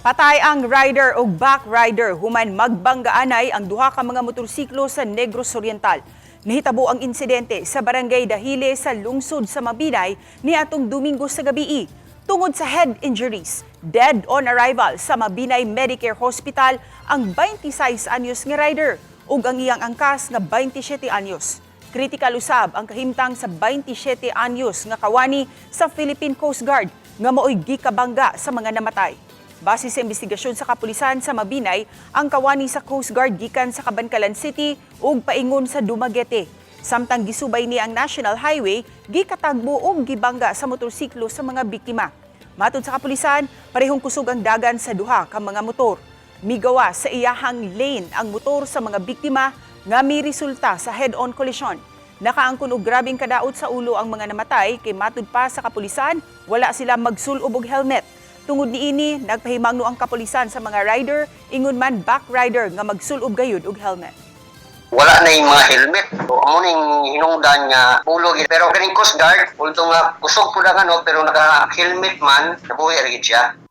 Patay ang rider o back rider human magbanggaanay ang duha ka mga motorsiklo sa Negros Oriental. Nahitabo ang insidente sa Barangay Dahile sa lungsod sa Mabinay niadtong Domingo sa gabii. Tungod sa head injuries, dead on arrival sa Mabinay Medicare Hospital ang 26 anyos nga rider ug ang iyang angkas nga 27 anyos. Critical usab ang kahimtang sa 27 anyos nga kawani sa Philippine Coast Guard nga maoy gikabangga sa mga namatay. Base sa investigasyon sa kapulisan sa Mabinay, ang kawani sa Coast Guard gikan sa Kabankalan City ug paingon sa Dumaguete. Samtang gisubay ni ang National Highway, gikatagbo ug gibangga sa motorsiklo sa mga biktima. Matod sa kapulisan, parehong kusog ang dagan sa duha ka mga motor. Migawa sa iyahang lane ang motor sa mga biktima nga miresulta sa head-on collision. Nakaangkon og grabeng kadaot sa ulo ang mga namatay kay matud pa sa kapulisan, wala sila magsulob og helmet. Tungod niini, nagpahimangno ang kapulisan sa mga rider, ingon man back rider nga magsulob gayud og helmet. Wala na yung mga helmet. So, amo ning hinungdan nga pulo gid. Pero kaning Coast Guard, although nga kusog pud ang ano, pero naka-helmet man, nabuhi ra gid siya.